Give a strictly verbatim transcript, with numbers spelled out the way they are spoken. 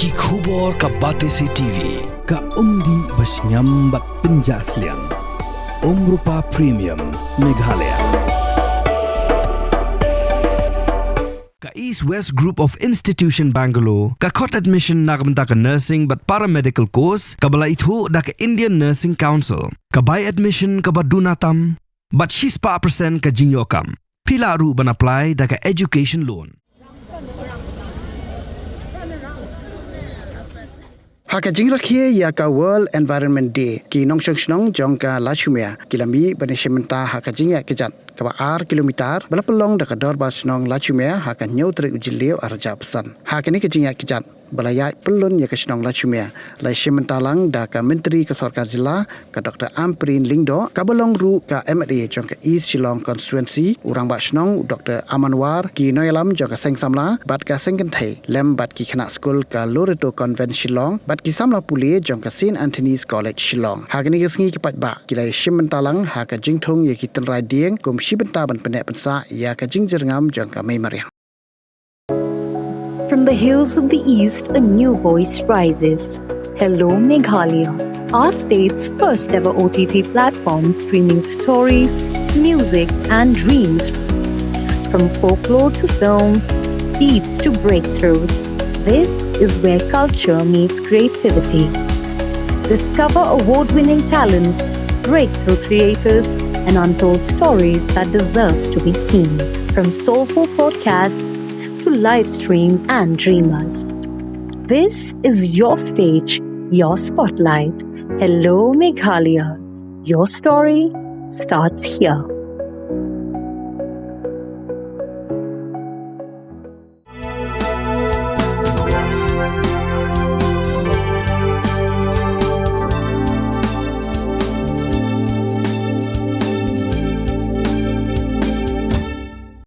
Ki khubor ka Batesi T V. Ka umdih ba shngiam bad pynjah sliang. Umrupa Premium, Meghalaya. Ka East West Group of Institution Bangalore ka khot admission na ka bynta ka nursing bad paramedical course kaba la ithuh da ka Indian Nursing Council. Ka bai admission kaba duna tam bad shispah percent ka jingïoh kam. Phi lah ruh ban apply da ka education loan. Ha ka jingrakhe ïa ka World Environment Day, ki nongshong shnong jong ka Lashumia ki la mih ban ïashim bynta ha ka jingïaid kjat kaba ar kilometer ba la pynlong da ka Dorbar Shnong Lashumia ha ka hynñiew tarik u Jylliew arhajar arphew san. Ha kane ka jingïaid kjat ba la ïaid pyllun ïa ka shnong Lashumia la ïashim bynta lang da ka Myntri ka Sorkar Jylla, ka Doctor Ampareen Lyngdoh, kaba long ruh ka M L A jong ka East Shillong Constituency, u Rangbah Shnong u Doctor Aman War, ki nongïalam jong ka Seng Samla bad ka Seng Kynthei, lem bad ki khynnah skul ka Loreto Convent Shillong bad ki samla pule jong ka Saint Anthony's College Shillong. Ha kane ka sngi ki paidbah ki la ïashim bynta lang ha ka jingthung ïa ki tynrai dieng kum shi bynta ban pynneh pynsah ïa ka jingjyrngam jong ka mei mariang. From the hills of the East, a new voice rises. Hello, Meghalaya, our state's first ever O T T platform, streaming stories, music, and dreams. From folklore to films, beats to breakthroughs, this is where culture meets creativity. Discover award winning talents, breakthrough creators, and untold stories that deserves to be seen. From soulful podcasts to live streams and dreamers. This is your stage, your spotlight. Hello, Meghalaya. Your story starts here.